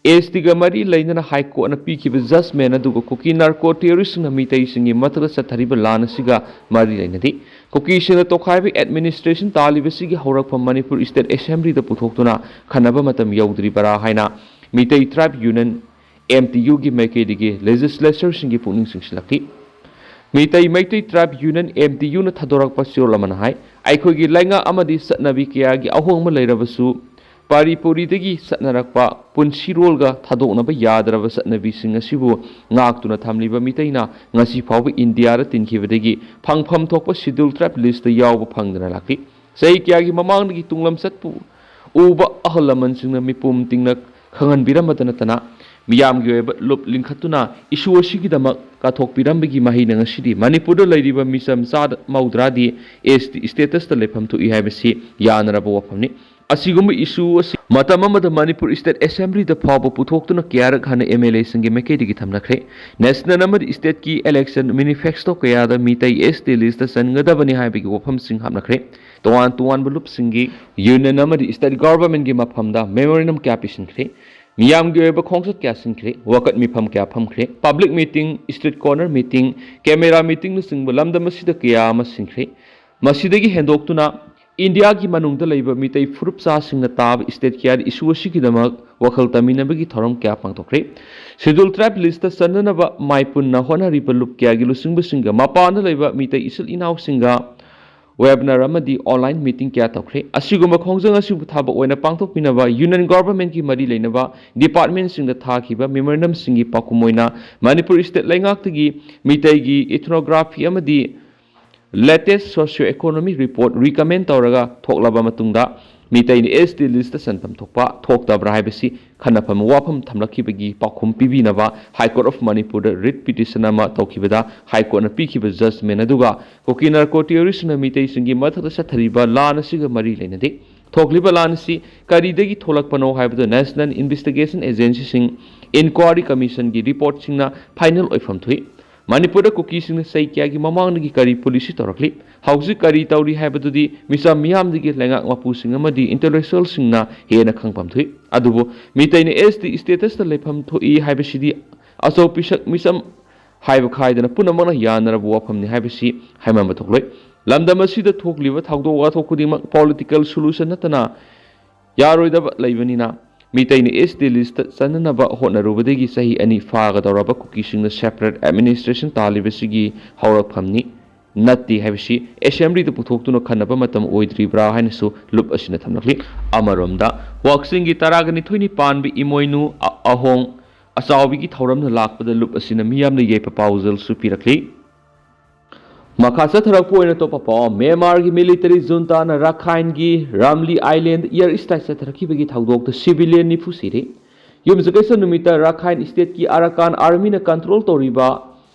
S Tꯒ ꯃꯔꯤ ꯂꯩꯅꯅ High Courtꯅ ꯄꯤꯈꯤꯕ judgment ꯑꯗꯨꯒ ꯀꯨꯀꯤ narco terroristꯁꯤꯡꯅ ꯃꯤꯇꯩꯁꯤꯡꯒꯤ ꯃꯊꯛꯇ ꯆꯠꯊꯔꯤꯕ ꯂꯥꯟ ꯑꯁꯤꯒ ꯃꯔꯤ ꯂꯩꯅꯗꯦ꯫ ꯀꯨꯀꯤꯁꯤꯡꯅ ꯇꯣꯈꯥꯏꯕ administration ꯇꯥꯜꯂꯤꯕꯁꯤꯒꯤ ꯍꯧꯔꯛꯐꯝ ꯃꯅꯤꯄꯨꯔ state assemblyꯗ ꯄꯨꯊꯣꯛꯇꯨꯅ ꯈꯟꯅꯕ ꯃꯇꯝ ꯌꯧꯗ꯭ꯔꯤꯕꯔꯥ ꯍꯥꯏꯅ Meitei tribe union M T Uꯒꯤ ꯃꯥꯏꯀꯩꯗꯒꯤ legislatorꯁꯤꯡꯒꯤ ꯄꯨꯛꯅꯤꯡ ꯆꯤꯡꯁꯤꯜꯂꯛꯈꯤ꯫ Meitei Meitei tribe union M T Uꯅ ꯊꯥꯗꯣꯔꯛꯄ ꯆꯦꯔꯣꯜ ꯑꯃꯅ ꯍꯥꯏ, ꯑꯩꯈꯣꯏꯒꯤ ꯂꯩꯉꯥꯛ ꯑꯃꯗꯤ ꯆꯠꯅꯕꯤ ꯀꯌꯥꯒꯤ ꯑꯍꯣꯡꯕ ꯂꯩꯔꯕꯁꯨ, ꯄꯥꯔꯤ ꯄꯨꯔꯤꯗꯒꯤ ꯆꯠꯅꯔꯛꯄ ꯄꯨꯟꯁꯤꯔꯣꯜꯒ ꯊꯥꯗꯣꯛꯅꯕ ꯌꯥꯗ꯭ꯔꯕ ꯆꯠꯅꯕꯤꯁꯤꯡ ꯑꯁꯤꯕꯨ ꯉꯥꯛꯇꯨꯅ ꯊꯝꯂꯤꯕ ꯃꯤꯇꯩꯅ ꯉꯁꯤ ꯐꯥꯎꯕ ꯏꯟꯗꯤꯌꯥꯗ ꯇꯤꯟꯈꯤꯕꯗꯒꯤ ꯐꯪꯐꯝ ꯊꯣꯛꯄ Scheduled Tribe list ꯌꯥꯎꯕ ꯐꯪꯗꯅ ꯂꯥꯛꯂꯤ꯫ ꯆꯍꯤ ꯀꯌꯥꯒꯤ ꯃꯃꯥꯡꯗꯒꯤ ꯇꯨꯡꯂꯝꯆꯠꯄꯨ ꯎꯕ ꯑꯍꯜ ꯂꯃꯟꯁꯤꯡꯅ ꯃꯤꯄꯨꯝ ꯇꯤꯡꯅ ꯈꯪꯍꯟꯕꯤꯔꯝꯕꯇ ꯅꯠꯇꯅ, ꯃꯤꯌꯥꯝꯒꯤ ꯑꯣꯏꯕ ꯂꯨꯞ ꯂꯤꯡꯈꯠꯇꯨꯅ issue ꯑꯁꯤꯒꯤꯗꯃꯛ ꯀꯠꯊꯣꯛꯄꯤꯔꯝꯕꯒꯤ ꯃꯍꯩꯅ ꯉꯁꯤꯗꯤ ꯃꯅꯤꯄꯨꯔꯗ ꯂꯩꯔꯤꯕ ꯃꯤꯆꯝ ꯆꯥꯗ ꯃꯧꯗ꯭ꯔꯥꯗꯤ ST status ꯇ ꯂꯩꯐꯝ ꯊꯣꯛꯏ ꯍꯥꯏꯕꯁꯤ ꯌꯥꯅꯔꯕ ꯋꯥꯐꯝꯅꯤ꯫ ꯑꯁꯤꯒꯨꯝꯕ issue ꯑꯁꯤ ꯃꯇꯝ ꯑꯃꯗ ꯃꯅꯤꯄꯨꯔ State Assembly ꯗ ꯐꯥꯎꯕ ꯄꯨꯊꯣꯛꯇꯨꯅ ꯀꯌꯥꯔꯛ ꯍꯟꯅ MLA ꯁꯤꯡꯒꯤ ꯃꯥꯏꯀꯩꯗꯒꯤ ꯊꯝꯅꯈ꯭ꯔꯦ꯫ National ꯑꯃꯗꯤ state ꯀꯤ election manifesto ꯀꯌꯥꯗ ꯃꯤꯇꯩ ST list ꯇ ꯆꯟꯒꯗꯕꯅꯤ ꯍꯥꯏꯕꯒꯤ ꯋꯥꯐꯝꯁꯤꯡ ꯍꯥꯞꯅꯈ꯭ꯔꯦ꯫ ꯇꯣꯉꯥꯟ ꯇꯣꯉꯥꯟꯕ ꯂꯨꯞꯁꯤꯡꯒꯤ union ꯑꯃꯗꯤ state government ꯀꯤ ꯃꯐꯝꯗ memorandum ꯀꯌꯥ ꯄꯤꯁꯤꯟꯈ꯭ꯔꯦ꯫ ꯃꯤꯌꯥꯝꯒꯤ ꯑꯣꯏꯕ ꯈꯣꯡꯆꯠ ꯀꯌꯥ ꯁꯤꯟꯈ꯭ꯔꯦ꯫ ꯋꯥꯀꯠ ꯃꯤꯐꯝ ꯀꯌꯥ ꯐꯝꯈ꯭ꯔꯦ꯫ Public meeting, street corner meeting, camera meeting ꯅꯆꯤꯡꯕ ꯂꯝꯗꯝ ꯑꯁꯤꯗ ꯀꯌꯥ ꯑꯃ ꯁꯤꯟꯈ꯭ꯔꯦ꯫ ꯃꯁꯤꯗꯒꯤ ꯍꯦꯟꯗꯣꯛꯇꯨꯅ ꯏꯟꯗꯤꯌꯥꯒꯤ ꯃꯅꯨꯡꯗ ꯂꯩꯕ ꯃꯤꯇꯩ ꯐꯨꯔꯨꯞ ꯆꯥꯁꯤꯡꯅ ꯇꯥꯕ state ꯀꯌꯥꯗ issue ꯑꯁꯤꯒꯤꯗꯃꯛ ꯋꯥꯈꯜ ꯇꯝꯃꯤꯟꯅꯕꯒꯤ ꯊꯧꯔꯝ ꯀꯌꯥ ꯄꯥꯡꯊꯣꯛꯈ꯭ꯔꯦ꯫ Scheduled Tribe list ꯇ ꯆꯟꯅꯅꯕ ꯃꯥꯏ ꯄꯨꯟꯅ ꯍꯣꯠꯅꯔꯤꯕ ꯂꯨꯞ ꯀꯌꯥꯒꯤ ꯂꯨꯆꯤꯡꯕꯁꯤꯡꯒ ꯃꯄꯥꯟꯗ ꯂꯩꯕ ꯃꯤꯇꯩ ꯏꯆꯤꯜ ꯏꯅꯥꯎꯁꯤꯡꯒ webinar ꯑꯃꯗꯤ online meeting ꯀꯌꯥ ꯇꯧꯈ꯭ꯔꯦ꯫ ꯑꯁꯤꯒꯨꯝꯕ ꯈꯣꯡꯖꯪ ꯑꯁꯤꯕꯨ ꯊꯕꯛ ꯑꯣꯏꯅ ꯄꯥꯡꯊꯣꯛꯄꯤꯅꯕ union government ꯀꯤ ꯃꯔꯤ ꯂꯩꯅꯕ department ꯁꯤꯡꯗ ꯊꯥꯈꯤꯕ memorandum ꯁꯤꯡꯒꯤ ꯄꯥꯎꯈꯨꯝ ꯑꯣꯏꯅ ꯃꯅꯤꯄꯨꯔ state ꯂꯩꯉꯥꯛꯇꯒꯤ ꯃꯤꯇꯩꯒꯤ ethnography ꯑꯃꯗꯤ latest socio economic report recommend ꯇꯧꯔꯒ ꯊꯣꯛꯂꯕ ꯃꯇꯨꯡꯗ ꯃꯤꯇꯩꯅ ST list ꯇ ꯆꯟꯐꯝ ꯊꯣꯛꯄ ꯊꯣꯛꯇꯕ꯭ꯔꯥ ꯍꯥꯏꯕꯁꯤ ꯈꯟꯅꯐꯝ ꯋꯥꯐꯝ ꯊꯝꯂꯛꯈꯤꯕꯒꯤ ꯄꯥꯎꯈꯨꯝ ꯄꯤꯕꯤꯅꯕ High Court of ꯃꯅꯤꯄꯨꯔꯗ writ petition ꯑꯃ ꯇꯧꯈꯤꯕꯗ High Court ꯅ ꯄꯤꯈꯤꯕ judgment ꯑꯗꯨꯒ ꯀꯨꯀꯤ narco terrorist ꯁꯤꯡꯅ ꯃꯤꯇꯩꯁꯤꯡꯒꯤ ꯃꯊꯛꯇ ꯆꯠꯊꯔꯤꯕ ꯂꯥꯟ ꯑꯁꯤꯒ ꯃꯔꯤ ꯂꯩꯅꯗꯦ꯫ ꯊꯣꯛꯂꯤꯕ ꯂꯥꯟ ꯑꯁꯤ ꯀꯔꯤꯗꯒꯤ ꯊꯣꯛꯂꯛꯄꯅꯣ ꯍꯥꯏꯕꯗꯨ National Investigation Agency ꯁꯤꯡ, Inquiry Commission ꯒꯤ report ꯁꯤꯡꯅ final ꯑꯣꯏꯐꯝ ꯊꯣꯛꯏ꯫ ꯃꯅꯤꯄꯨꯔꯗ ꯀꯨꯀꯤꯁꯤꯡꯅ ꯆꯍꯤ ꯀꯌꯥꯒꯤ ꯃꯃꯥꯡꯗꯒꯤ ꯀꯔꯤ policy ꯇꯧꯔꯛꯂꯤ, ꯍꯧꯖꯤꯛ ꯀꯔꯤ ꯇꯧꯔꯤ ꯍꯥꯏꯕꯗꯨꯗꯤ ꯃꯤꯆꯝ ꯃꯤꯌꯥꯝꯗꯒꯤ ꯂꯩꯉꯥꯛ ꯃꯄꯨꯁꯤꯡ ꯑꯃꯗꯤ intellectual ꯁꯤꯡꯅ ꯍꯦꯟꯅ ꯈꯪꯐꯝ ꯊꯣꯛꯏ꯫ ꯑꯗꯨꯕꯨ ꯃꯤꯇꯩꯅ ST status ꯇ ꯂꯩꯐꯝ ꯊꯣꯛꯏ ꯍꯥꯏꯕꯁꯤꯗꯤ ꯑꯆꯧ ꯄꯤꯁꯛ ꯃꯤꯆꯝ ꯍꯥꯏꯕ ꯈꯥꯏꯗꯅ ꯄꯨꯝꯅꯃꯛꯅ ꯌꯥꯅꯔꯕ ꯋꯥꯐꯝꯅꯤ ꯍꯥꯏꯕꯁꯤ ꯍꯥꯏꯃꯟꯕ ꯊꯣꯛꯂꯣꯏ꯫ ꯂꯝꯗꯝ ꯑꯁꯤꯗ ꯊꯣꯛꯂꯤꯕ ꯊꯧꯗꯣꯛ ꯋꯥꯊꯣꯛ ꯈꯨꯗꯤꯡꯃꯛ political solution ꯅꯠꯇꯅ ꯌꯥꯔꯣꯏꯗꯕ ꯂꯩꯕꯅꯤꯅ, ꯃꯤꯇꯩꯅ ST list ꯇ ꯆꯟꯅꯅꯕ ꯍꯣꯠꯅꯔꯨꯕꯗꯒꯤ ꯆꯍꯤ ꯑꯅꯤ ꯐꯥꯒꯗꯧꯔꯕ ꯀꯨꯀꯤꯁꯤꯡꯅ separate administration ꯇꯥꯜꯂꯤꯕꯁꯤꯒꯤ ꯍꯧꯔꯛꯐꯝꯅꯤ꯫ ꯅꯠꯇꯦ ꯍꯥꯏꯕꯁꯤ ꯑꯦꯁꯦꯝꯕ꯭ꯂꯤꯗ ꯄꯨꯊꯣꯛꯇꯨꯅ ꯈꯟꯅꯕ ꯃꯇꯝ ꯑꯣꯏꯗ꯭ꯔꯤꯕ꯭ꯔꯥ ꯍꯥꯏꯅꯁꯨ ꯂꯨꯞ ꯑꯁꯤꯅ ꯊꯝꯂꯛꯂꯤ꯫ ꯑꯃꯔꯣꯝꯗ, ꯋꯥꯛꯆꯤꯡꯒꯤ ꯇꯔꯥꯒ ꯅꯤꯊꯣꯏꯅꯤ ꯄꯥꯟꯕ ꯏꯃꯣꯏꯅꯨ ꯑ-, ꯑꯍꯣꯡ ꯑꯆꯥꯎꯕꯤꯒꯤ ꯊꯧꯔꯝꯅ ꯂꯥꯛꯄꯗ ꯂꯨꯞ ꯑꯁꯤꯅ ꯃꯤꯌꯥꯝꯅ ꯌꯥꯏꯐ ꯄꯥꯎꯖꯦꯜꯁꯨ ꯄꯤꯔꯛꯂꯤ꯫ ꯃꯈꯥ ꯆꯠꯊꯔꯛꯄ ꯑꯣꯏꯅ ꯑꯇꯣꯞꯄ ꯄꯥꯎ, ꯃ꯭ꯌꯥꯟꯃꯥꯔꯒꯤ ꯃꯤꯂꯤꯇꯔꯤ ꯖꯨꯟꯇꯥꯅ ꯔꯥꯈꯥꯏꯟꯒꯤ ꯔꯥꯝꯂꯤ ꯑꯥꯏꯂꯦꯟꯗ ꯏꯌꯔ ꯁ꯭ꯇ꯭ꯔꯥꯏꯛ ꯆꯠꯊꯔꯛꯈꯤꯕꯒꯤ ꯊꯧꯗꯣꯛꯇ ꯁꯤꯚꯤꯂꯤꯌꯟ ꯅꯤꯐꯨ ꯁꯤꯔꯦ꯫ ꯌꯨꯝꯁꯀꯩꯁ ꯅꯨꯃꯤꯠꯇ ꯔꯥꯈꯥꯏꯟ ꯁ꯭ꯇꯦꯠꯀꯤ ꯑꯔꯥꯀꯥꯟ ꯑꯥꯔꯃꯤꯅ ꯀꯟꯇ꯭ꯔꯣꯜ ꯇꯧꯔꯤꯕ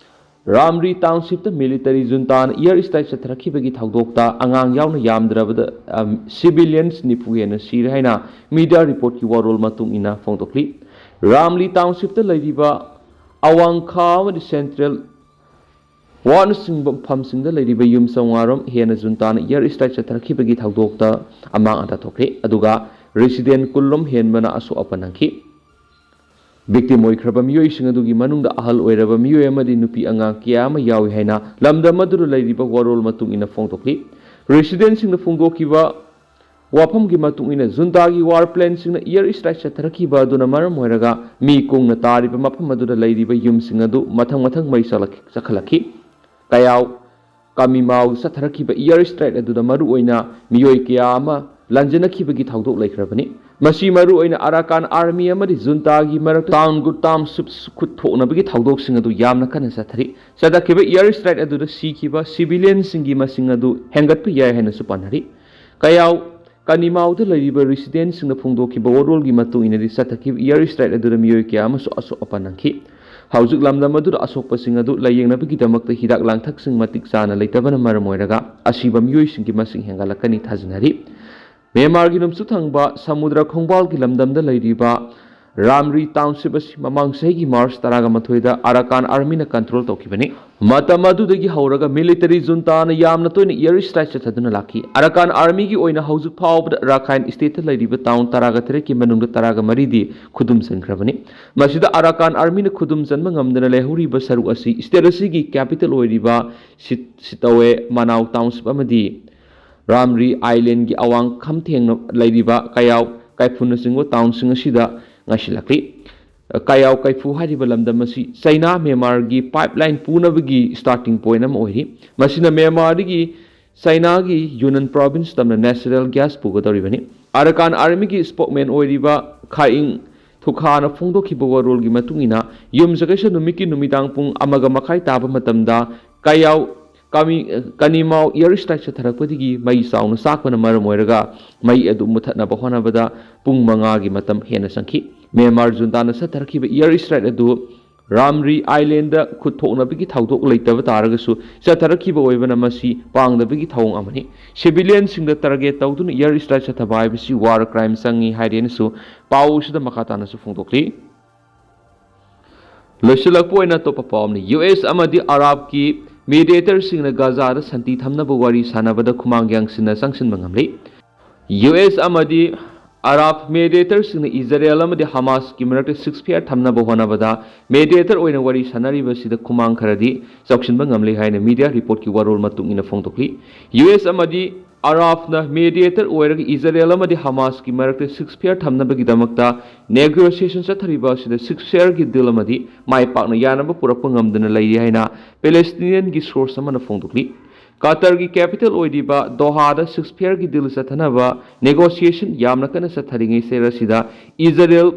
ꯔꯥꯝꯔꯤ ꯇꯥꯎꯟꯁꯤꯞꯇ ꯃꯤꯂꯤꯇꯔꯤ ꯖꯨꯟꯇꯥꯅ ꯏꯌꯔ ꯁ꯭ꯇ꯭ꯔꯥꯏꯛ ꯆꯠꯊꯔꯛꯈꯤꯕꯒꯤ ꯊꯧꯗꯣꯛꯇ ꯑꯉꯥꯡ ꯌꯥꯎꯅ ꯌꯥꯝꯗ꯭ꯔꯕꯗ, ꯑꯝ, ꯁꯤꯚꯤꯂꯤꯌꯟꯁ ꯅꯤꯐꯨ ꯍꯦꯟꯅ ꯁꯤꯔꯦ ꯍꯥꯏꯅ ꯃꯤꯗꯤꯌꯥ ꯔꯤꯄꯣꯔꯠꯀꯤ ꯋꯥꯔꯣꯜ ꯃꯇꯨꯡ ꯏꯟꯅ ꯐꯣꯡꯗꯣꯛꯂꯤ꯫ ꯔꯥꯝꯂꯤ ꯇꯥꯎꯟꯁꯤꯞꯇ ꯂꯩꯔꯤꯕ ꯑꯋꯥꯡꯈꯥ ꯑꯃꯗꯤ ꯁꯦꯟꯇ꯭ꯔꯦꯜ ꯋꯥꯔꯗꯅꯆꯤꯡꯕ ꯃꯐꯝꯁꯤꯡꯗ ꯂꯩꯔꯤꯕ ꯌꯨꯝ ꯆꯥꯝꯃꯉꯥ ꯔꯣꯝ ꯍꯦꯟꯅ ꯖꯨꯟꯇꯥꯅ ꯏꯌꯔ ꯁ꯭ꯇ꯭ꯔꯥꯏꯛ ꯆꯠꯊꯔꯛꯈꯤꯕꯒꯤ ꯊꯧꯗꯣꯛꯇ ꯑꯃꯥꯡ ꯑꯇꯥ ꯊꯣꯛꯈ꯭ꯔꯦ꯫ ꯑꯗꯨꯒ ꯔꯦꯁꯤꯗꯦꯟ ꯀꯨꯟ ꯔꯣꯝ ꯍꯦꯟꯕꯅ ꯑꯁꯣꯛ ꯑꯄꯟ ꯅꯪꯈꯤ꯫ ꯚꯤꯛꯇꯤꯝ ꯑꯣꯏꯈ꯭ꯔꯕ ꯃꯤꯑꯣꯏꯁꯤꯡ ꯑꯗꯨꯒꯤ ꯃꯅꯨꯡꯗ ꯑꯍꯜ ꯑꯣꯏꯔꯕ ꯃꯤꯑꯣꯏ ꯑꯃꯗꯤ ꯅꯨꯄꯤ ꯑꯉꯥꯡ ꯀꯌꯥ ꯑꯃ ꯌꯥꯎꯏ ꯍꯥꯏꯅ ꯂꯝꯗꯝ ꯑꯗꯨꯗ ꯂꯩꯔꯤꯕ ꯋꯥꯔꯣꯜ ꯃꯇꯨꯡ ꯏꯟꯅ ꯐꯣꯡꯗꯣꯛꯂꯤ꯫ ꯔꯦꯁꯤꯗꯦꯟꯁꯤꯡꯅ ꯐꯣꯡꯗꯣꯛꯈꯤꯕ ꯋꯥꯐꯝꯒꯤ ꯃꯇꯨꯡ ꯏꯟꯅ, ꯖꯨꯟꯇꯥꯒꯤ ꯋꯥꯔ ꯄ꯭ꯂꯦꯟꯁꯤꯡꯅ ꯏꯌꯔ ꯁ꯭ꯇ꯭ꯔꯥꯏꯛ ꯆꯠꯊꯔꯛꯈꯤꯕ ꯑꯗꯨꯅ ꯃꯔꯝ ꯑꯣꯏꯔꯒ ꯃꯤ ꯀꯨꯡꯅ ꯇꯥꯔꯤꯕ ꯃꯐꯝ ꯑꯗꯨꯗ ꯂꯩꯔꯤꯕ ꯌꯨꯝꯁꯤꯡ ꯑꯗꯨ ꯃꯊꯪ ꯃꯊꯪ ꯃꯩ ꯆꯥꯛꯂꯛ-, ꯆꯥꯛꯈꯠꯂꯛꯈꯤ꯫ ꯀꯌꯥꯎ ꯀꯃꯤꯃꯥꯎ ꯆꯠꯊꯔꯛꯈꯤꯕ ꯏꯌꯔ ꯁ꯭ꯇ꯭ꯔꯥꯏꯛ ꯑꯗꯨꯗ ꯃꯔꯨꯑꯣꯏꯅ ꯃꯤꯑꯣꯏ ꯀꯌꯥ ꯑꯃ ꯂꯟꯖꯤꯟꯅꯈꯤꯕꯒꯤ ꯊꯧꯗꯣꯛ ꯂꯩꯈ꯭ꯔꯕꯅꯤ꯫ ꯃꯁꯤ ꯃꯔꯨꯑꯣꯏꯅ ꯑꯔꯥꯀꯥꯟ ꯑꯥꯔꯃꯤ ꯑꯃꯗꯤ ꯖꯨꯟꯇꯥꯒꯤ ꯃꯔꯛꯇ ꯇꯥꯎꯟ ꯒꯨ ꯇꯥꯎꯟꯁꯤꯞ ꯈꯨꯠ ꯊꯣꯛꯅꯕꯒꯤ ꯊꯧꯗꯣꯛꯁꯤꯡ ꯑꯗꯨ ꯌꯥꯝꯅ ꯀꯟꯅ ꯆꯠꯊꯔꯤ꯫ ꯆꯠꯊꯈꯤꯕ ꯏꯌꯔ ꯁ꯭ꯇ꯭ꯔꯥꯏꯛ ꯑꯗꯨꯗ ꯁꯤꯈꯤꯕ ꯁꯤꯚꯤꯂꯤꯌꯟꯁꯤꯡꯒꯤ ꯃꯁꯤꯡ ꯑꯗꯨ ꯍꯦꯟꯒꯠꯄ ꯌꯥꯏ ꯍꯥꯏꯅꯁꯨ ꯄꯥꯅꯔꯤ꯫ ꯀꯌꯥꯎ ꯀꯅꯤꯃꯥꯎꯗ ꯂꯩꯔꯤꯕ ꯔꯦꯁꯤꯗꯦꯟꯁꯤꯡꯅ ꯐꯣꯡꯗꯣꯛꯈꯤꯕ ꯋꯥꯔꯣꯜꯒꯤ ꯃꯇꯨꯡ ꯏꯟꯅꯗꯤ, ꯆꯠꯊꯈꯤꯕ ꯏꯌꯔ ꯁ꯭ꯇ꯭ꯔꯥꯏꯛ ꯑꯗꯨꯗ ꯃꯤꯑꯣꯏ ꯀꯌꯥ ꯑꯃꯁꯨ ꯑꯁꯣꯛ ꯑꯄꯟ ꯅꯪꯈꯤ꯫ ꯍꯧꯖꯤꯛ ꯂꯝꯗꯝ ꯑꯗꯨꯗ ꯑꯁꯣꯛꯄꯁꯤꯡ ꯑꯗꯨ ꯂꯥꯌꯦꯡꯅꯕꯒꯤꯗꯃꯛꯇ ꯍꯤꯗꯥꯛ ꯂꯥꯡꯊꯛꯁꯤꯡ ꯃꯇꯤꯛ ꯆꯥꯅ ꯂꯩꯇꯕꯅ ꯃꯔꯝ ꯑꯣꯏꯔꯒ ꯑꯁꯤꯕ ꯃꯤꯑꯣꯏꯁꯤꯡꯒꯤ ꯃꯁꯤꯡ ꯍꯦꯟꯒꯠꯂꯛꯀꯅꯤ ꯊꯥꯖꯅꯔꯤ꯫ ꯃ꯭ꯌꯥꯟꯃꯥꯔꯒꯤ ꯅꯣꯡꯆꯨꯞ ꯊꯪꯕ ꯁꯃꯨꯗ꯭ꯔ ꯈꯣꯡꯕꯥꯜꯒꯤ ꯂꯝꯗꯝꯗ ꯂꯩꯔꯤꯕ ꯔꯥꯝꯔꯤ ꯇꯥꯎꯟꯁꯤꯞ ꯑꯁꯤ ꯃꯃꯥꯡ ꯆꯍꯤꯒꯤ ꯃꯥꯔꯆ ꯇꯔꯥꯒ ꯃꯥꯊꯣꯏꯗ ꯑꯔꯥꯀꯥꯟ ꯑꯥꯔꯃꯤꯅ ꯀꯟꯇ꯭ꯔꯣꯜ ꯇꯧꯈꯤꯕꯅꯤ꯫ ꯃꯇꯝ ꯑꯗꯨꯗꯒꯤ ꯍꯧꯔꯒ ꯃꯤꯂꯤꯇꯔꯤ ꯖꯨꯟꯇꯥꯅ ꯌꯥꯝꯅ ꯇꯣꯏꯅ ꯏꯌꯔ ꯁ꯭ꯇ꯭ꯔꯥꯏꯛ ꯆꯠꯊꯗꯨꯅ ꯂꯥꯛꯈꯤ꯫ ꯑꯔꯥꯀꯥꯟ ꯑꯥꯔꯃꯤꯒꯤ ꯑꯣꯏꯅ ꯍꯧꯖꯤꯛ ꯐꯥꯎꯕꯗ ꯔꯥꯈꯥꯏꯟ ꯁ꯭ꯇꯦꯠꯇ ꯂꯩꯔꯤꯕ ꯇꯥꯎꯟ ꯇꯔꯥꯒ ꯇꯔꯦꯠꯀꯤ ꯃꯅꯨꯡꯗ ꯇꯔꯥꯒ ꯃꯔꯤꯗꯤ ꯈꯨꯗꯨꯝ ꯆꯟꯈ꯭ꯔꯕꯅꯤ꯫ ꯃꯁꯤꯗ ꯑꯔꯥꯀꯥꯟ ꯑꯥꯔꯃꯤꯅ ꯈꯨꯗꯨꯝ ꯆꯟꯕ ꯉꯝꯗꯅ ꯂꯩꯍꯧꯔꯤꯕ ꯁꯔꯨꯛ ꯑꯁꯤ ꯁ꯭ꯇꯦꯠ ꯑꯁꯤꯒꯤ ꯀꯦꯄꯤꯇꯦꯜ ꯑꯣꯏꯔꯤꯕ ꯁꯤꯠ-, ꯁꯤꯇꯧꯋꯦ ꯃꯅꯥꯎ ꯇꯥꯎꯟꯁꯤꯞ ꯑꯃꯗꯤ ꯔꯥꯝꯔꯤ ꯑꯥꯏꯂꯦꯟꯒꯤ ꯑꯋꯥꯡ ꯈꯝ ꯊꯦꯡꯅ ꯂꯩꯔꯤꯕ ꯀꯌꯥꯎ ꯀꯥꯏꯐꯨꯟꯅꯆꯤꯡꯕ ꯇꯥꯎꯟꯁꯤꯡ ꯑꯁꯤꯗ ꯉꯥꯏꯁꯤꯜꯂꯛꯂꯤ꯫ ꯀꯥꯌꯥꯎ ꯀꯩꯐꯨ ꯍꯥꯏꯔꯤꯕ ꯂꯝꯗꯝ ꯑꯁꯤ ꯆꯩꯅꯥ ꯃ꯭ꯌꯥꯟꯃꯥꯔꯒꯤ ꯄꯥꯏꯞꯂꯥꯏꯟ ꯄꯨꯅꯕꯒꯤ ꯁ꯭ꯇꯥꯔꯇꯤꯡ ꯄꯣꯏꯟꯠ ꯑꯃ ꯑꯣꯏꯔꯤ꯫ ꯃꯁꯤꯅ ꯃ꯭ꯌꯥꯟꯃꯥꯔꯗꯒꯤ ꯆꯩꯅꯥꯒꯤ ꯌꯨꯅꯟ ꯄ꯭ꯔꯣꯚꯤꯟꯁ ꯇꯝꯅ ꯅꯦꯆꯔꯦꯜ ꯒ꯭ꯌꯥꯁ ꯄꯨꯒꯗꯧꯔꯤꯕꯅꯤ꯫ ꯑꯔꯀꯥꯟ ꯑꯥꯔꯃꯤꯒꯤ ꯁ꯭ꯄꯣꯛꯃꯦꯟ ꯑꯣꯏꯔꯤꯕ ꯈꯥꯏꯏꯪ ꯊꯨꯈꯥꯅ ꯐꯣꯡꯗꯣꯛꯈꯤꯕ ꯋꯥꯔꯣꯜꯒꯤ ꯃꯇꯨꯡ ꯏꯟꯅ, ꯌꯨꯝꯁꯀꯩꯁ ꯅꯨꯃꯤꯠꯀꯤ ꯅꯨꯃꯤꯗꯥꯡ ꯄꯨꯡ ꯑꯃꯒ ꯃꯈꯥꯏ ꯇꯥꯕ ꯃꯇꯝꯗ ꯀꯥꯌꯥꯎ ꯀꯥꯃꯤ-, ꯀꯅꯤꯃꯥꯎ ꯏꯌꯔ ꯁ꯭ꯇ꯭ꯔꯥꯏꯛ ꯆꯠꯊꯔꯛꯄꯗꯒꯤ ꯃꯩ ꯆꯥꯎꯅ ꯆꯥꯛꯄꯅ ꯃꯔꯝ ꯑꯣꯏꯔꯒ ꯃꯩ ꯑꯗꯨ ꯃꯨꯊꯠꯅꯕ ꯍꯣꯠꯅꯕꯗ ꯄꯨꯡ ꯃꯉꯥꯒꯤ ꯃꯇꯝ ꯍꯦꯟꯅ ꯆꯪꯈꯤ꯫ ꯃ꯭ꯌꯥꯟꯃꯥꯔ ꯖꯨꯟꯇꯥꯅ ꯆꯠꯊꯔꯛꯈꯤꯕ ꯏꯌꯔ ꯁ꯭ꯇ꯭ꯔꯥꯏꯛ ꯑꯗꯨ ꯔꯥꯝꯔꯤ ꯑꯥꯏꯂꯦꯟꯗ ꯈꯨꯠ ꯊꯣꯛꯅꯕꯒꯤ ꯊꯧꯗꯣꯛ ꯂꯩꯇꯕ ꯇꯥꯔꯒꯁꯨ, ꯆꯠꯊꯔꯛꯈꯤꯕ ꯑꯣꯏꯕꯅ ꯃꯁꯤ ꯄꯥꯡꯗꯕꯒꯤ ꯊꯧꯑꯣꯡ ꯑꯃꯅꯤ꯫ ꯁꯤꯚꯤꯂꯤꯌꯟꯁꯤꯡꯗ ꯇꯥꯔꯒꯦꯠ ꯇꯧꯗꯨꯅ ꯏꯌꯔ ꯁ꯭ꯇ꯭ꯔꯥꯏꯛ ꯆꯠꯊꯕ ꯍꯥꯏꯕꯁꯤ ꯋꯥꯔ ꯀ꯭ꯔꯥꯏꯝ ꯆꯪꯏ ꯍꯥꯏꯔꯦꯅꯁꯨ ꯄꯥꯎ ꯑꯁꯤꯗ ꯃꯈꯥ ꯇꯥꯅꯁꯨ ꯐꯣꯡꯗꯣꯛꯂꯤ꯫ ꯂꯣꯏꯁꯤꯜꯂꯛꯄ ꯑꯣꯏꯅ ꯑꯇꯣꯞꯄ ꯄꯥꯎ ꯑꯃꯅ, ꯌꯨ ꯑꯦꯁ ꯑꯃꯗꯤ ꯑꯔꯥꯕꯀꯤ ꯃꯤꯗꯤꯌꯦꯇꯔꯁꯤꯡꯅ ꯒꯥꯖꯥꯗ ꯁꯥꯟꯇꯤ ꯊꯝꯅꯕ ꯋꯥꯔꯤ ꯁꯥꯟꯅꯕꯗ ꯈꯨꯃꯥꯡ ꯌꯥꯡꯁꯤꯟꯅ ꯆꯪꯁꯤꯟꯕ ꯉꯝꯂꯤ꯫ ꯌꯨ ꯑꯦꯁ ꯑꯃꯗꯤ ꯑꯔꯥꯕ ꯃꯤꯗꯤꯌꯦꯇꯔꯁꯤꯡꯅ ꯏꯖꯔꯦꯜ ꯑꯃꯗꯤ ꯍꯃꯥꯁꯀꯤ ꯃꯔꯛꯇ ꯁꯤꯁꯐꯤꯌꯔ ꯊꯝꯅꯕ ꯍꯣꯠꯅꯕꯗ ꯃꯤꯗꯤꯌꯦꯇꯔ ꯑꯣꯏꯅ ꯋꯥꯔꯤ ꯁꯥꯟꯅꯔꯤꯕꯁꯤꯗ ꯈꯨꯃꯥꯡ ꯈꯔꯗꯤ ꯆꯥꯎꯁꯤꯟꯕ ꯉꯝꯂꯦ ꯍꯥꯏꯅ ꯃꯤꯗꯤꯌꯥ ꯔꯤꯄꯣꯔꯠꯀꯤ ꯋꯥꯔꯣꯜ ꯃꯇꯨꯡ ꯏꯟꯅ ꯐꯣꯡꯗꯣꯛꯂꯤ꯫ ꯌꯨ ꯑꯦꯁ ꯑꯃꯗꯤ ꯑꯔꯥꯕꯅ ꯃꯤꯗꯤꯌꯦꯇꯔ ꯑꯣꯏꯔꯒ ꯏꯖꯔꯦꯜ ꯑꯃꯗꯤ ꯍꯃꯥꯁꯀꯤ ꯃꯔꯛꯇ ꯁꯤꯁꯐꯤꯌꯔ ꯊꯝꯅꯕꯒꯤꯗꯃꯛꯇ ꯅꯦꯒꯣꯁꯤꯌꯦꯁꯟ ꯆꯠꯊꯔꯤꯕ ꯑꯁꯤꯗ ꯁꯤꯁꯐꯤꯌꯔꯒꯤ ꯗꯤꯜ ꯑꯃꯗꯤ ꯃꯥꯏ ꯄꯥꯛꯅ ꯌꯥꯅꯕ ꯄꯨꯔꯛꯄ ꯉꯝꯗꯨꯅ ꯂꯩꯔꯤ ꯍꯥꯏꯅ ꯄꯦꯂꯦꯁꯇꯤꯅꯤꯌꯟꯒꯤ ꯁꯣꯔꯁ ꯑꯃꯅ ꯐꯣꯡꯗꯣꯛꯂꯤ꯫ ꯀꯇꯔꯒꯤ ꯀꯦꯄꯤꯇꯦꯜ ꯑꯣꯏꯔꯤꯕ ꯗꯣꯍꯥꯗ ꯁꯤꯁꯐꯤꯌꯔꯒꯤ ꯗꯤꯜ ꯆꯠꯊꯅꯕ ꯅꯦꯒꯣꯁꯤꯌꯦꯁꯟ ꯌꯥꯝꯅ ꯀꯟꯅ ꯆꯠꯊꯔꯤꯉꯩ ꯁꯦꯔ ꯑꯁꯤꯗ ꯏꯖꯔꯦꯜ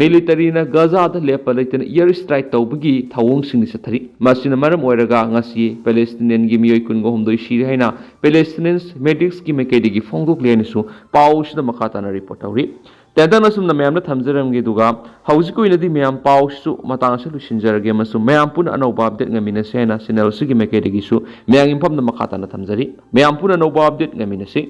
ꯃꯤꯂꯤꯇꯔꯤꯅ ꯒꯖꯥꯗ ꯂꯦꯞꯄ ꯂꯩꯇꯅ ꯏꯌꯔ ꯁ꯭ꯇ꯭ꯔꯥꯏꯛ ꯇꯧꯕꯒꯤ ꯊꯧꯑꯣꯡꯁꯤꯡꯗꯤ ꯆꯠꯊꯔꯤ꯫ ꯃꯁꯤꯅ ꯃꯔꯝ ꯑꯣꯏꯔꯒ ꯉꯁꯤ ꯄꯦꯂꯦꯁꯇꯤꯅꯤꯌꯟꯒꯤ ꯃꯤꯑꯣꯏ ꯀꯨꯟꯒ ꯍꯨꯝꯗꯣꯏ ꯁꯤꯔꯦ ꯍꯥꯏꯅ ꯄꯦꯂꯦꯁꯇꯤꯅꯤꯌꯟ ꯃꯦꯗꯤꯛꯁꯀꯤ ꯃꯥꯏꯀꯩꯗꯒꯤ ꯐꯣꯡꯗꯣꯛꯂꯦ ꯍꯥꯏꯅꯁꯨ ꯄꯥꯎ ꯑꯁꯤꯗ ꯃꯈꯥ ꯇꯥꯅ ꯔꯤꯄꯣꯔꯠ ꯇꯧꯔꯤ꯫ ꯇꯦꯟꯇꯛꯅ ꯑꯁꯨꯝꯅ ꯃꯌꯥꯝꯗ ꯊꯝꯖꯔꯝꯒꯦ, ꯑꯗꯨꯒ ꯍꯧꯖꯤꯛꯀꯤ ꯑꯣꯏꯅꯗꯤ ꯃꯌꯥꯝ ꯄꯥꯎꯁꯤꯁꯨ ꯃꯇꯥꯡ ꯑꯁꯤꯗ ꯂꯣꯏꯁꯤꯟꯖꯔꯒꯦ ꯑꯃꯁꯨꯡ ꯃꯌꯥꯝ ꯄꯨꯟꯅ ꯑꯅꯧꯕ ꯑꯞꯗꯦꯠ ꯉꯥꯏꯃꯤꯟꯅꯁꯦ ꯍꯥꯏꯅ ꯆꯦꯅꯦꯜ ꯑꯁꯤꯒꯤ ꯃꯥꯏꯀꯩꯗꯒꯤꯁꯨ ꯃꯌꯥꯝꯒꯤ ꯃꯐꯝꯗ ꯃꯈꯥ ꯇꯥꯅ ꯊꯝꯖꯔꯤ꯫ ꯃꯌꯥꯝ ꯄꯨꯟꯅ ꯑꯅꯧꯕ ꯑꯞꯗꯦꯠ ꯉꯥꯏꯃꯤꯟꯅꯁꯤ꯫